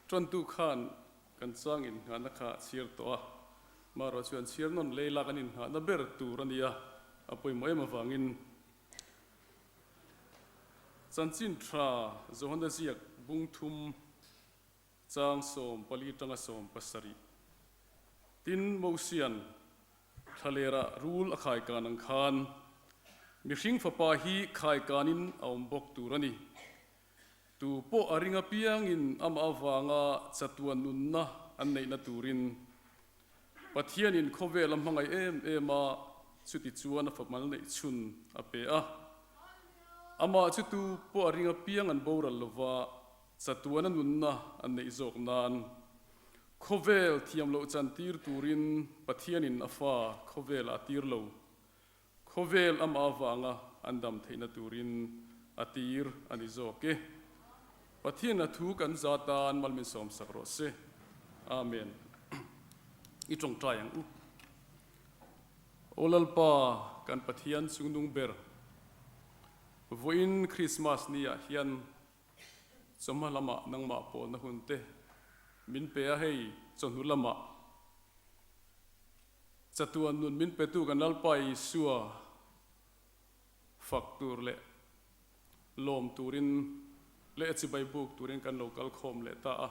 Ṭantu khan kan chang innghahna kha a chhiar tawh a, marawh chuan chhiar nawn lei lak an innghahna ber tur a nia, a pawimawh em avangin Chanchin ṭha Johana ziak bung thum chang 14 ṭanga 70 tin Mosian Thlalera rul a khaikan ang khan mihring fapa hi khaikanin a awm bawk tur a ni. Tu pawh a ring apiangin amah avanga chatuan nunna an neihna turin Pathianin khawvel a hmangaih em em a, chuti chuan a famal neih chhun a pe a. Amah chu tu pawh a ring apiang an boral lova chatuana nunna an neih zawk nan Khawvel thiam loh chan tir turin Pathianin a fa khawvel a tir lo. Khawvel amah avanga an dam theihna turin a tir a ni zawk e. Pathian a thu kan za tan mal min sawmsak rawh se. Amen. I tawngtai ang u. Aw Lalpa, kan Pathian chungnung ber, vawiin Krismas ni ah hian Chawhma lamah nangmah pawlna hun te min pe a, hei chawhnu lamah chatuan nun min petu kan Lalpa Isua fak tur leh lawm turin leh chibai buk turin kan lo kal khawm leh ta a,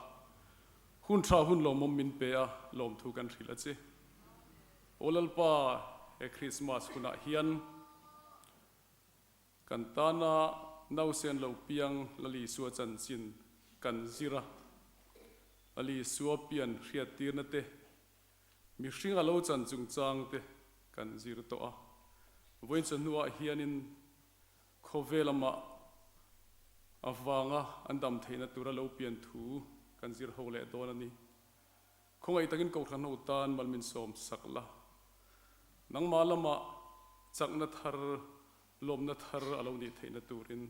hun tha hun lawmawm min pe a, lawmthu kan hrilh a che. Aw Lalpa, he Krismas hunah hian Kan tana nausen lo piang Lalisua chanchin kan zir a, Lalisua pian hriattirna te, mihring a lo chan chungchang te kan zir tawh a. Vawiin chawhnuah hianin khawvel amah avanga an dam theihna tura lo pian thu kan zir ho leh dawn a ni. Khawngaih takin Kohhran ho tan mal min sawm sak la. Nangmah lamah chakna thar, lawmna thar a lo nih theihna turin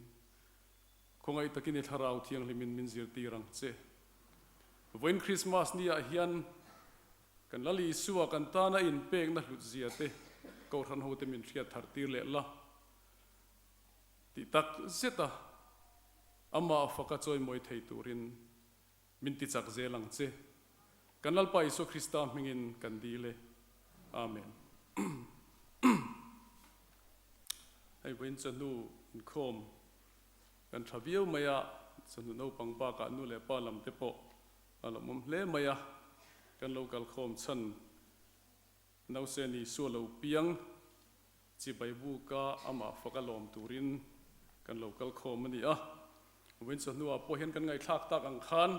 khawngaih takin i Thlarau Thianghlimin min zirtir ang che. Vawiin Krismas ni ah hian kan Lal Isua kan tana inpekna hlut zia te Kohhran ho te min hriat thar tir leh la tih tak zet a, amah faka chawimawi thei turin Min ti chak zel ang che. Kan Lalpa Isua Krista hmingin kan dil e. Amen. Hei vawiin chawhnu inkhawm kan tha viau mai a, chawhnu naupang bakah nu leh pa lam te pawh a lawmawm hle mai a, kan lo kalkhawm chhan Nausen Isua lo piang Chibai buka amah fak a lawm turin kan lo kal khawm a ni a. Vawiin chawhnuah pawh hian kan ngaihthlak tak ang khan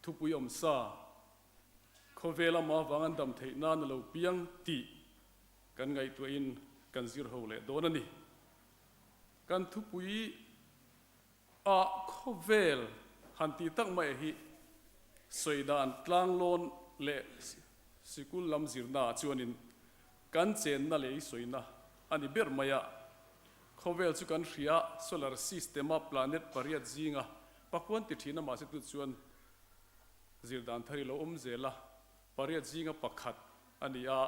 thupui awm sa, khawvel amah avang an dam theih nan a lo piang tih kan ngaihtuahin kan zir ho leh dawn a ni. Kan thupui ah khawvel han tih tak mai hi sawi dan tlanglawn leh sikul lam zirna ah chuanin kan chenna leh i sawina a ni ber mai a. Khawvel chu kan hria solar system a planet pariat zinga pakuan ti thin a mahse tu chuan zir dan thar i lo awm zel a, pariat zinga pakhat a ni a,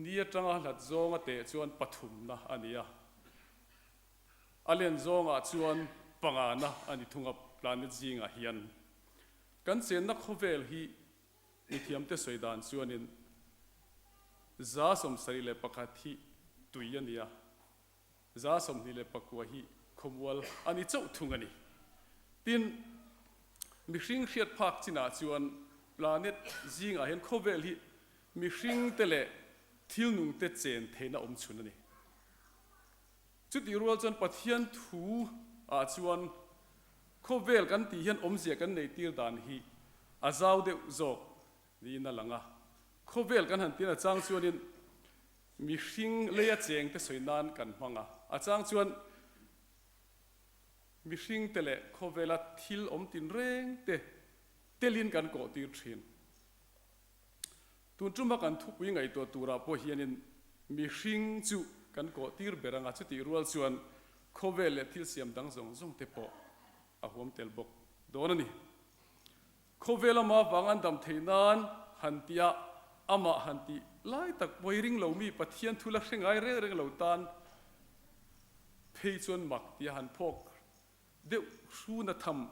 ni atanga hlat zawnga teh chuan pathumna a ni a. A len zawngah chuan pangana a ni thung a, planet zingah hian kan chenna khawvel hi mithiamte sawi dan chuanin 71 hi tui a ni a, 29 hi khawmual a ni chauh thung a ni. Tin, mihring hriat phak chinah chuan planet zingah hian khawvel hi mihringte leh thil nungte chen theihna awm chhun a ni. Chutih rual chuan Pathian thu ah chuan khawvel kan tih hian awmzia kan nei tir dan hi a zau deuh zawk niin a lang a. Khawvel kan han tir a chang chuanin mihring leia cheng te sawi nan kan hmang a, a chang chuan mihring te leh khawvela thil awm tinreng te telin kan kawh tir thin. Tun tuma kan thupui ngaihtuah turah pawh hianin mihring chu kan kawh tir ber anga chutih rual chuan khawvel leh thil siam dang zawng zawng te pawh a huam tel bawk dawn a ni. Khawvel ama vang an dam theih nan han tia amah han tih lai tak pawi ring lo mi Pathian thu la hre ngai reng reng lo tan phei chuan mak tia han phawk. deuh hruna tham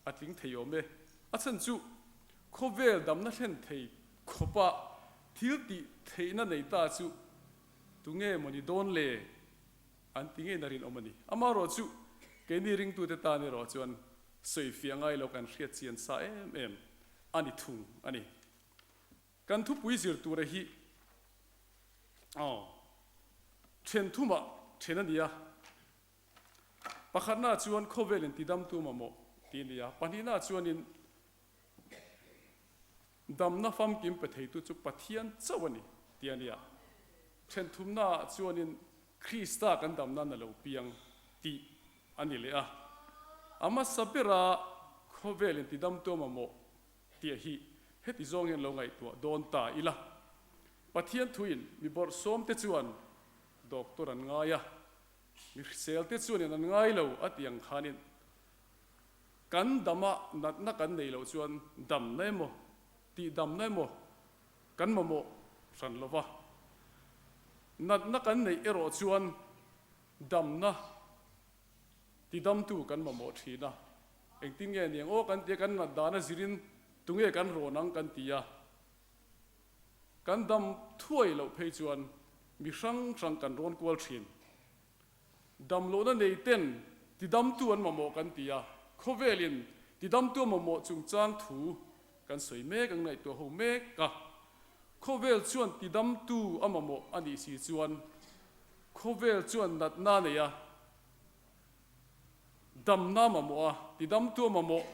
a tling thei awm e. A chhan chu khawvel damna thlen thei khawpa thil tih theihna nei ta chu tunge mawni dawn le an ti ngei na rinawm a ni. Amaherawh chu keini ringtute tan erawh chuan sawifiah ngai lo kan hriat chian sa em em a ni thung a ni. Kan thupui zir tura hi aw then thumah then a ni a. Pakhatna chuan khawvel in tidamtu mamawh tih a ni a, pahnihna chuanin damna famkim pe theitu chu Pathian chauh a ni tih a ni a. Then thumnaah chuanin Krista kan damna na lo piang tih a ni leh a. A hmasa bera khawvel in tidamtu mamawh tih hi heti zawng hian lo ngaihtuah dawn ta ila. Pathian thuin mi bawrhsawmte chuan doctor an ngai a, Mi hriselte chuanin an ngai lo a tih ang khanin kan dama natna kan neih loh chuan damna emaw tihdamna emaw kan mamawh hran lo va. Natna kan neih erawh chuan damna tidamtu kan mamawh thin a. Engtin nge niang aw kan tia kan nat dana zirin tunge kan rawn ang kan ti a. Kan dam thuai loh phei chuan mi hrang hrang kan rawn kual thin. Dam lohna nei ten tidamtu an mamawh kan ti a, khawvelin tidamtu a mamawh chungchang thu kan sawi mek ang ngaihtuah ho mek a. Khawvel chuan tidamtu a mamawh a nih si chuan khawvel chuan natna a nei a, Damna mamawh a, tidamtu a mamawh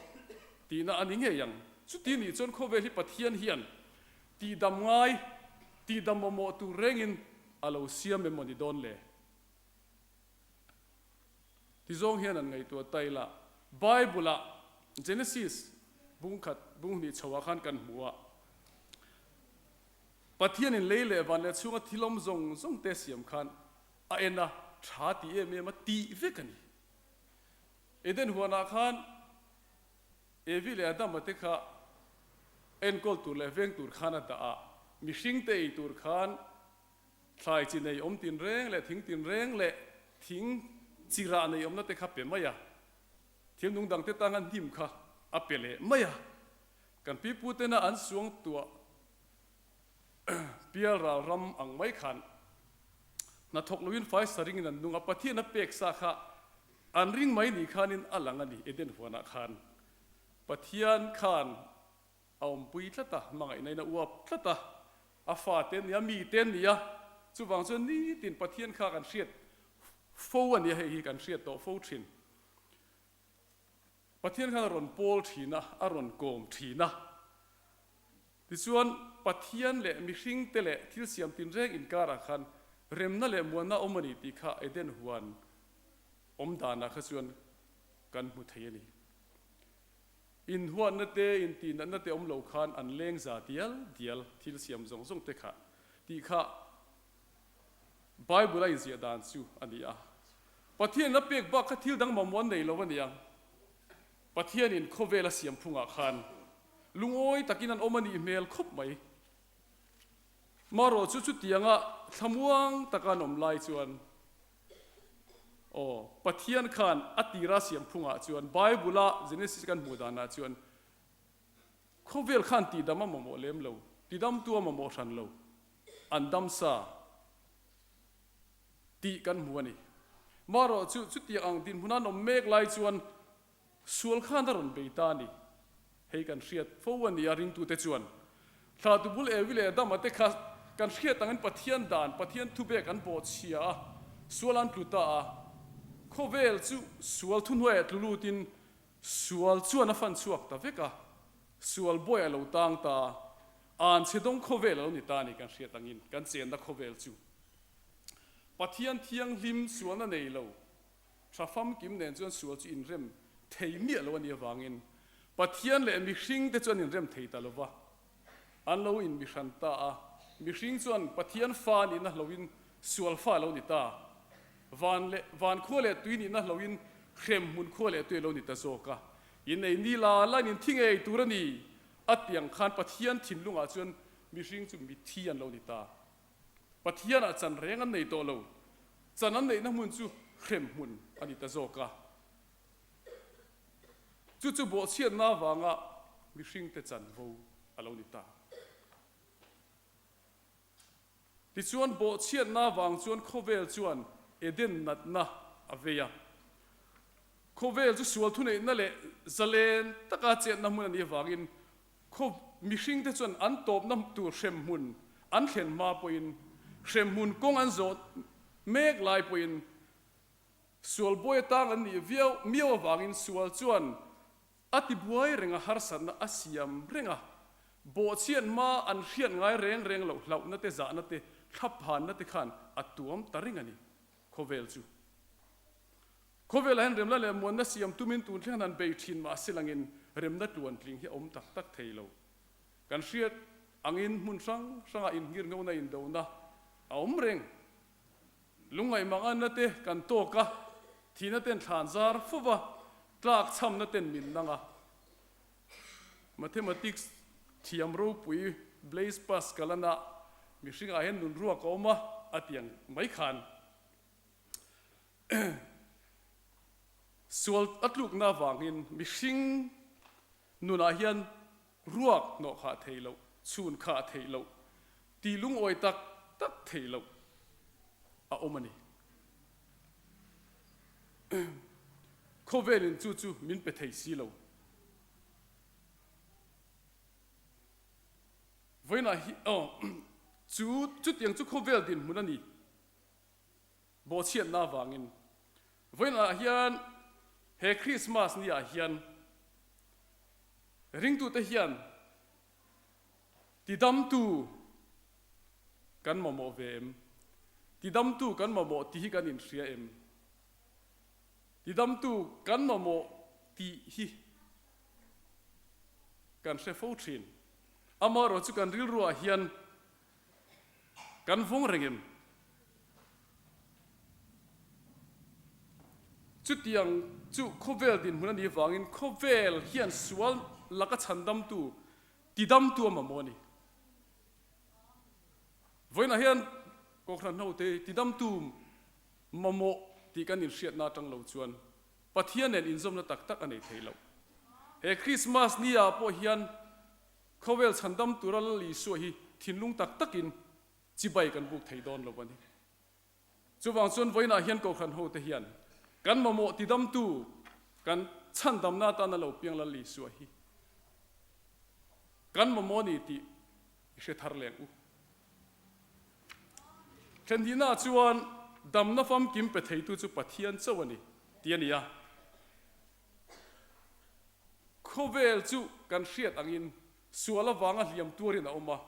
tihna a ni ngei ang. Chuti nih chuan khawvel hi Pathian hian tihdam ngai, tihdam mamawh tur rengin a lo siam em maw ni dawn le? Tizawng hian an ngaihtuah ta ila, Bible-ah Genesis bungkhat bunghnih chhoah khan kan hmu a, Pathianin lei leh van leh chhunga thil awm zawng zawng te siam khan A en a, tha ti em em a tih vek a ni. Eden huanah khan Evi leh Adama te kha enkawl tur leh veng tur khan a dah a, mihring te ei tur khan thlai chi nei awm tin reng leh thing tin reng leh thing chi rah nei awmna te kha pe mai a, thil nung dang te tanga hnim kha a pe leh mai a. Kan pipu tena an suang tuah Pialral ram ang mai khan hnathawk loin faisa ringin an nung a, Pathian a pek sa kha an ring mai ni khanin a lang a ni, Eden huanah khan Pathian khan a awmpui tlat a, hmangaihna in a uap tlat a, a fate an ni a, mite an ni a, chuvang chuan nitin Pathian kha kan hriat fo a nia, hei hi kan hriat tawh fo thin. Pathian khan a rawn pawl thin a, a rawn kawm thin a. Tichuan, Pathian leh mihringte leh thil siam tinreng inkarah khan remna leh muanna awm a ni tih kha Eden huan awm danah kha chuan kan hmu thei a ni. Inhuatna te, intihnatna te awm lo khan an leng za dial dial thil siam zawng zawng te kha tih kha Bible a inziah dan chu a ni a. Pathianin a pek bak kha thil dang mamawh an nei lo a nia. Pathianin khawvel a siam phungah khan lungawi takin an awm a nih hmel khawp mai. Marawh chu chutianga thlamuang taka an awm lai chuan aw Pathian khan a tira siam phungah chuan Bible a Genesis kan hmuh danah chuan khawvel khan tihdam a mamawh lem lo, tidamtu a mamawh hran lo, an dam sa. Tih kan hmu a ni. Marawh chu chutiang ang dinhmun an awm mek lai chuan sual khan a rawn bei ta a ni. Hei kan hriat fo a ni a ringtute chuan. Thla tubul Evi leh Adama te kha kan hriat angin Pathian dan, Pathian thubek an bawhchhia a, sual an tlu ta a. Khawvel chu sual thuhnuaiah tlu lutin sual chuan a fan chhuak ta vek a, sual buai a lo tang ta a, an chhe dawng khawvel a lo ni ta a ni kan hriat angin kan chenna khawvel chu. Pathian thianghlim sualna nei lo, tha famkim nen chuan sual chu inrem thei miah lo a nih avangin Pathian leh mihringte chu an inrem thei ta lo va, an lo inmihran ta a. Mihring chuan Pathian fa nihna hloin sual fa a lo ni ta, van leh van khua leh tui nihna hloin hrem hmun khua leh tui a lo ni ta zawk a. Innei ni la lain inthi ngei tur a ni a tiang khan Pathian thinlungah chuan mihring chu mithi an lo ni ta. Pathianah chan reng an nei tawh lo. Chan an neihna hmun chu hrem hmun a ni ta zawk a. Chu chu bawhchhiatna avanga mihringte chanvo a lo ni ta. Tichuan bawhchhiatna avang chuan khawvel chuan Eden natna a vei a. Khawvel chu sual thuneihna leh zalen taka chetna hmun a nih avangin khaw mihringte chuan an tawpna tur hremhmun an thlen hma pawhin, hremhmun kawng an zawh mek lai pawhin sual buai atang an nih viau miau avangin sual chuan A ti buai reng a, harsatna a siam reng a, bawhchhiat hma an hriat ngai reng reng loh hlauhna te, zahna te, thlaphanna te khan a tuam ta reng a ni. Khawvel chu. Khawvelah hian remna leh muanna siam tumin tun thleng han bei thin mah se langin remna tluantling hi a awm tak tak thei lo. Kan hriat angin hmun hrang hrangah inngirngona indona a awm reng. Lungngaihmanganna te kan tawk a, thihna ten thlan zar fo va, tlak chhamna ten min nang a. Mathematics thiam ropui Blaise Pascal-ana mihringah hian nun ruak a awm a, a ti ang mai khan. Sual a tlukna avangin mihring nunah hian Ruak hnawh khah theih loh, chhun khah theih loh, tih lungawi tak tak theih loh a awm a ni. Khawvelin chu chu min pe thei si lo. Vawiinah hi aw chu chutiang chu khawvel dinhmun a ni. Bawhchhiatna avangin vawiinah hian he Krismas niah hian Ringtute hian tidamtu kan mamawh ve em? Tidamtu kan mamawh tih hi kan inhria em? Tidamtu kan mamawh tih hi kan hre fo thin. Amaherawhchu chu kan rilruah hian Kan vawng reng em? Chutiang chu khawvel dinhmun a nih vangin khawvel hian sual laka chhandamtu, tidamtu a mamawh a ni. Vawiinah hian Kohhran hote tidamtu mamawh tih kan inhriatna atang lo chuan Pathian nen inzawmna tak tak a nei thei lo. He Krismas ni ah pawh hian Khawvel chhandam tura Lal Isua hi thinlung tak takin chibai kan buk thei dawn lo a ni. Chuvang chuan vawiinah hian Kohhran hote hian kan mamawh tidamtu, kan chhandamna atana lo piang Lal Isua hi kan mamawh a ni tih i hre thar leng u. Thenhnihnaah chuan damna famkim pe theitu chu Pathian chauh a ni tih a ni a. Khawvel chu kan hriat angin sual avanga hliam tuarin a awm a,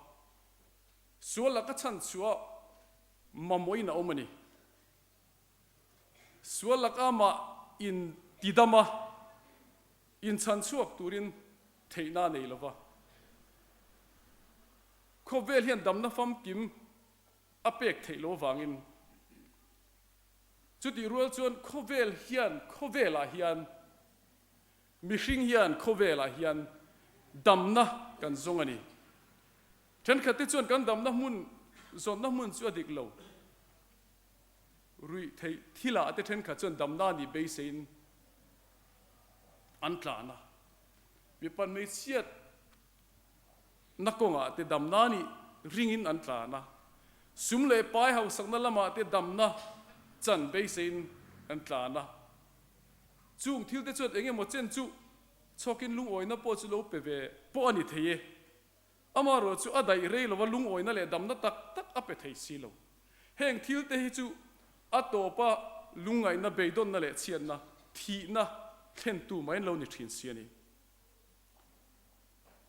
sual laka chhan chhuah mamawhin a awm a ni. Sual laka amah intidam a, inchhan chhuak turin theihna a nei lo va. Khawvel hian damna famkim a pek theih lo avangin chutih rual chuan khawvel hian khawvelah hian mihring hian khawvelah hian damna kan zawng a ni. Thenkhat te chuan kan damna hmun zawnna hmun chu a dik lo. Ruih theih thilah te thenkhat chuan damna nih beiseiin an tlan a. Mipa hmeichhiat na kawngah te damna nih ringin an tlan a, sum leh pai hausakna lamah te damna chan beiseiin an tlan a. Chung thil te chuan eng emaw chen chu chhawkin lungawina pawh chu lo pe ve pawh a ni thei e. Amaherawh chu a daih rei lova lungawina leh damna tak tak a pe thei si lo. Heng thil te hi chu a tawpa lungngaihna, beidawnna leh chhiatna, thihna thlentu mai an lo ni thin si a ni.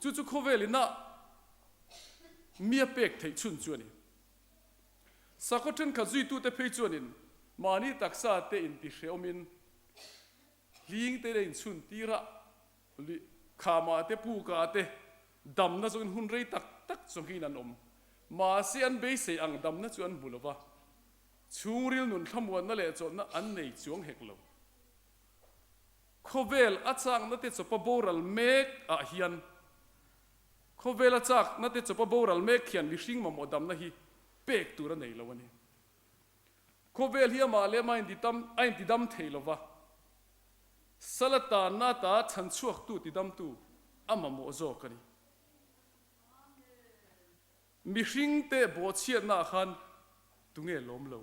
Chu chu khawvel ina mi a pek theih chhun chu a ni. Sakhaw thenkhat zuitute phei chuanin mahni taksa te intihreawmin hling te leh inchhun tirah khamah te pukah te damna zawngin hun rei tak tak chawngin an awm. Mahse an beisei ang damna chu an hmu lo va, chhungril nun thlamuanna leh chawlhna an nei chuang hek lo. Khawvel a chakna te chawpa boral mek ah hian Khawvel a chakna te chawpa boral mek hian mihring mamawh damna hi pek tur a nei lo a ni. Khawvel hi amah leh amah a inti dam thei lo va. Sala tanna ata chhanchhuaktu tidamtu a mamawh zawk a ni. Mihringte bawhchhiatnaah khan tunge lawm lo,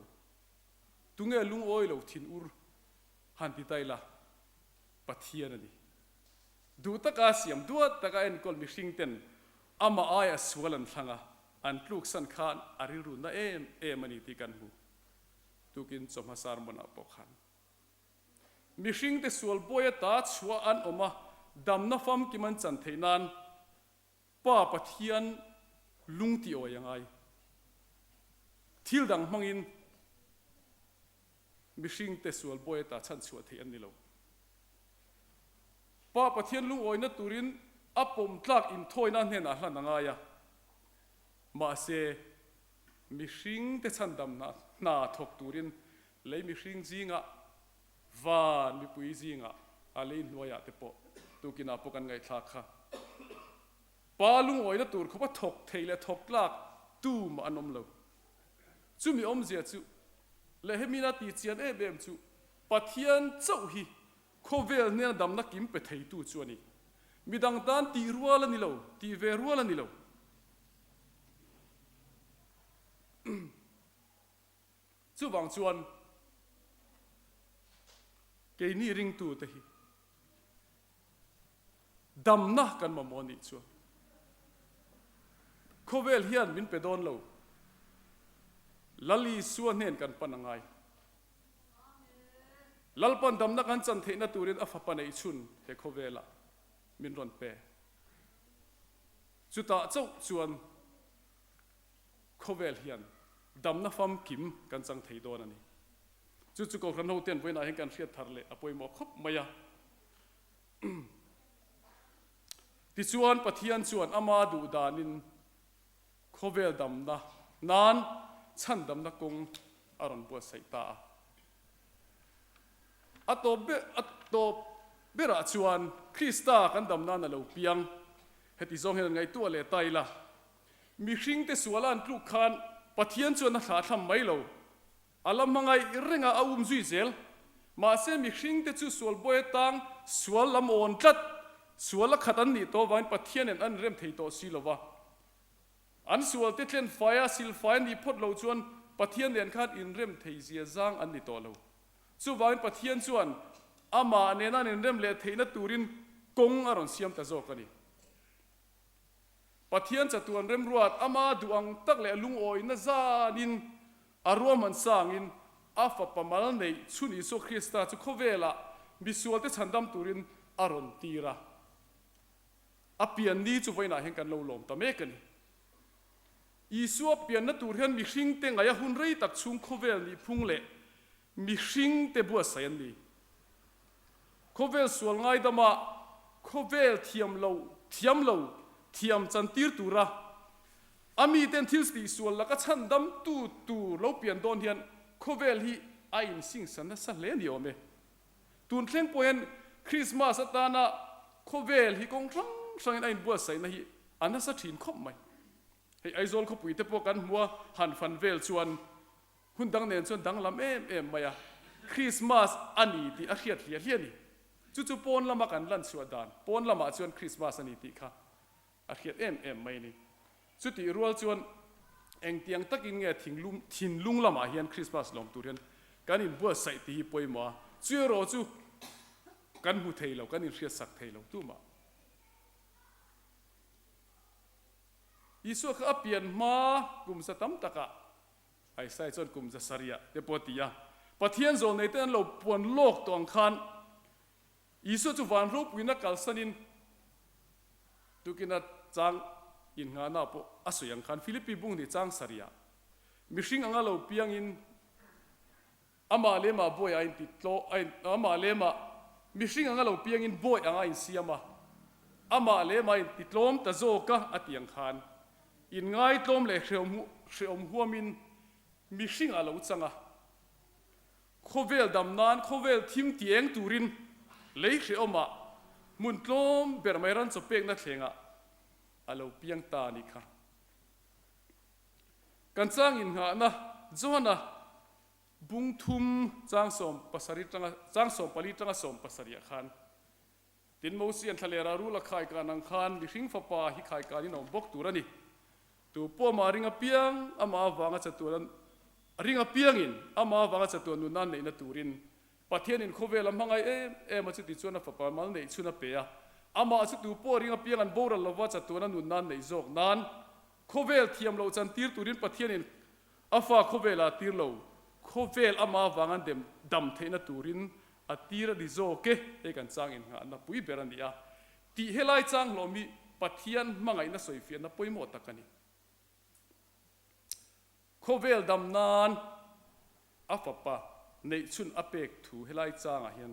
tunge lungawi lo thin ur han ti ta ila, Pathian a ni. Duh taka siam duat taka enkawl mihringten amah aia sual an thlang a, an tluksan khan a rilru na em em a ni tih kan hmu. Tukin chawhma sermon ah pawh khan mihringte sual bawi ata chhuah an awm a, damna famkim an chan theih nan Pa Pathian lung ti awi a ngai. Thil dang hmangin mihringte sual bawi ata chhan chhuah theih an ni lo. Pa Pathian lungawina turin a pawm tlak inthawina hnenah hlan a ngai a, mahse mihringte chhandamna hna thawk turin lei mihring zingah, van mipui zingah, a lei hnuaiah te pawh tukinah pawh kan ngaihthlak kha. Pa lungawina tur khawpa thawk thei leh thawk tlak tumah an awm lo. Chumi awmzia chu leh hemina ti chian em em chu Pathian chauh hi Khawvel hnena damna kim pe theitu chu a ni. Midang tan tih rual a ni lo, tih ve rual a ni lo. Chuvang chuan keini ringtute hi damna kan mamawh nih chuan khawvel hian min pe dawn lo. Lal Isua hnen kan pan a ngai. Lalpan damna kan chan theihna turin a fapa neih chhun he khawvelah min rawn pe. Chutah chauh chuan khawvel hian damna famkim kan chang thei dawn a ni. Chu chu Kohhran hoten vawiinah hian kan hriat thar leh a pawimawh khawp mai a. Tichuan Pathian chuan ama duh danin Khawvel damna nan chhandamna kawng a rawn buatsaih ta a. A tawp ber a tawp berah chuan Krista kan dam nan a lo piang. Heti zawng hian an ngaihtuah leh ta ila, mihringte suala an tluk khan Pathian chuan a thlahthlam mai lo. A la hmangaih renga a um zui zel. Mahse mihringte chu sual bawi atang sual lam awn tlat, sual a khat an nih tawh avangin Pathianin an inrem thei tawh si lova. An sualte tlen faia silfai a nih phawt loh chuan Pathian nen khan inrem thei zia zang an ni tawh lo. Chuvangin Pathian chuan amah nena an inrem leh theihna turin kawng a rawn siam ta zawk a ni. Pathian chatuan remruat ama duh ang tak leh lungawina zanin a ruahman sangin a fapa mal neih chhun Isua Krista chu khawvelah misualte chhandam turin a rawn tir a. A pian ni chu vawiinah hian kan lo lawm ta mek a ni. Isua pianna tur hian mihringte ngaih a hun rei tak chhung khawvel nihphung leh mihringte buatsaih an ni. Khawvel sual ngaidama khawvel thiam lo thiam lo thiam chantir tura a miten thil tihsual laka chhandamtu tur lo pian dawn hian khawvel hi a insingsa nasa hle ni awm e. Tun thleng pawh hian Krismas atana khawvel hi kawng hrang hrangin a inbuatsaihna hi a nasa thin khawp mai. Hei Aizawl khawpui te pawh kan hmu a, han fan vel chuan hun dang nen chuan danglam em em mai a, Krismas a ni tih a hriat hliah hliah a ni. Chu chu pawn lama kan lan chhuah dan, pawn lamah chuan Krismas a ni tih kha a hriat em em mai a ni. Chutih rual chuan engtiang takin nge thinglung thinlung lamah hian Krismas lawm tur hian kan inbuatsaih tih hi pawimawh a, chu erawh chu kan hmu thei lo, kan inhriatsak thei lo tumah. Isua kha a pian hma kum za tam takah Isaiah chuan kum za sarih te pawh a ti a, Pathian zawlnei te an lo puan lawk tawh ang khan Isua chu van ropuina kalsanin tukina chang innghahna pawh a sawi ang khan Philippi bung ni chang sarihah mihring anga lo piangin amah leh mah bawi a inti tlaw a in amah leh mah mihring anga lo piangin bawi anga a insiam a, amah leh mah a inti tlawm ta zawk a a ti ang khan inngaitlawm leh hreawm hreawm huamin mihring a lo chang a. Khawvel dam nan khawvel thim ti eng turin lei hrehawmah hmun tlawm ber mai ran chaw pekna thlengah a lo piang ta a nih kha. Kan chang innghahna Johana. Bung thum chang 17 tanga chang 14 tanga 70 ah khan Tin Mosian thlalera rul a khai kan ang khan mihring fapa hi khai kanin a awm bawk tur a ni. Tu pawh amah ring apiang amah avanga chatuan ring apiangin amah avanga chatuan nunna neihna turin Pathianin khawvel a hmangaih em em a chuti chuan a fapa mal neih chhun a pe a. Amah chu tu pawh ring apiang an boral lova chatuan a nunna neih zawk nan khawvel thiam loh chantir turin Pathianin A fa khawvel ah tir lo, khawvel ama vang an dem dam theihna turin a tir a ni zawk e, hei kan chang innghahna pui ber a ni a, tih helai chang hlawm hi Pathian hmangaihna sawifiahna pawimawh tak a ni. Khawvel dam nan a fapa neihchhun a pek thu helai changah hian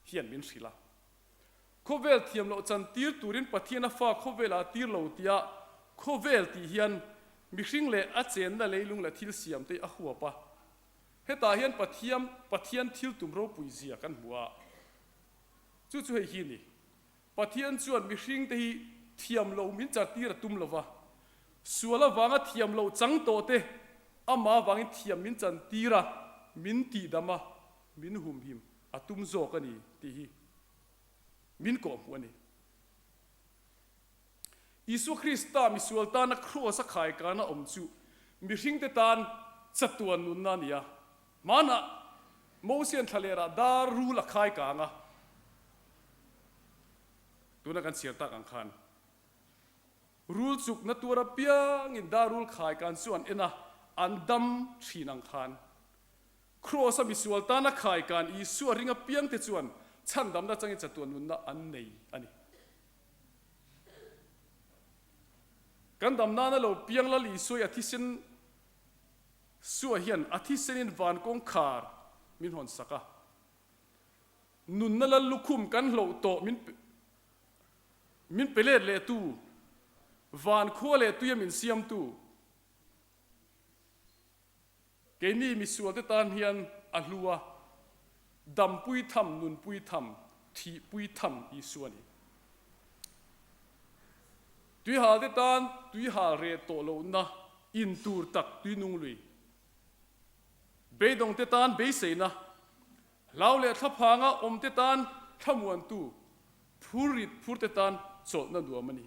hian min hrilh a. Khawvel thiam loh chan tir turin Pathian a fa khawvel ah tir lo tia khawvel tih hian mihring leh a chenna leilung leh thil siam te a huap a. Hetah hian Pathiam Pathian thil tum ropui zia kan hmu a. Chu chu hei hi ni. Pathian chuan mihring te hi thiam lo min char tir a tum lo va. Sual avanga thiam loh chang tawh te amah avangin thiam min chan tir a, min tihdam a, min humhim a tum zawk a ni tih hi min kawhhmuh a ni. Isua Krista misual tana kraws a khaikana awm chu mihringte tan chatuan nunna a ni a. Hmanah Mosian thlalerah dar rul a khaikang a, tuna kan chhiar tak ang khan rul chukna tuar apiangin dar rul khaikan chu an en a, an dam thin ang khan. Kraws-a misual tana khaikan Isua ring apiangte chuan chhandamna changin chatuan nunna an nei a ni. Kan dam nana lo piang Lal Isua i a thisen Sua hian a thisenin van kawngkhar min hawn sak a. Nunna Lal lukhum kan hloh tawh min min pe let lehtu, van khua leh tuia min siamtu, Keini misualte tan hian a hlu a, dampui tham, nunpui tham, thihpui tham Isua a ni. Tuihalte tan tuihal reh tawh lohna in tur tak tuinung lui. Beidawngte tan beiseina, hlau leh thlaphanga awmte tan thlamuantu, phurrit phurte tan chawlhna nuam a ni.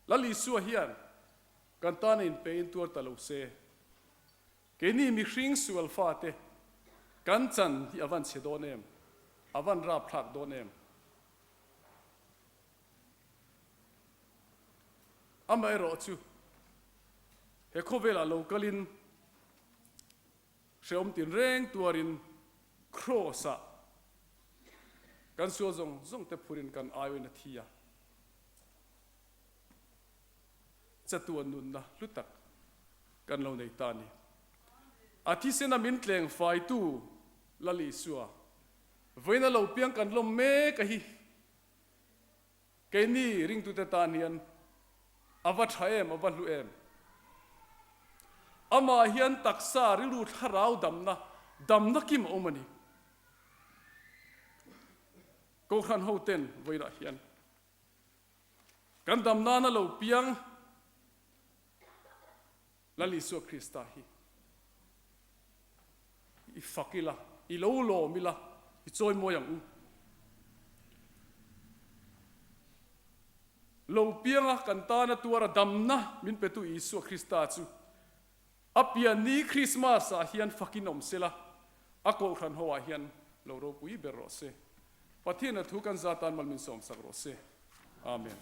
Lal Isua hian kan tana inpein tuar ta lo se, keini mihring sual fate kan chan hi a van chhe dawn em? A van rapthlak dawn em? Amaherawh chu he khawvelah lo kalin Hrehawm tinreng tuarin Kraws-ah kan sual zawng zawng te phurin kan aiawin a thi a. Chatuan nunna hlu tak kan lo nei ta a ni. A thisena min tleng faitu Lal Isua, vawiin a lo piang kan lawm mek a hi. Keini ringtute tan hian a va tha em, a va hlu em? Amah hian taksa rilru thlarau damna, damna kim a awm a ni. Kohhran hoten vawilah hian kan dam nana lo piang Lal Isua Krista hi i fak ila, i lo lawm ila, i chawi mawi ang u. Lo pianga kan tana tuara damna min petu Isua Krista chu a pian ni Krismas ah hian fakin awm sela, a kohhran ho ah hian lo ropui ber rawh se. Pathian a thu kan za tan mal min sawmsak rawh se. Amen.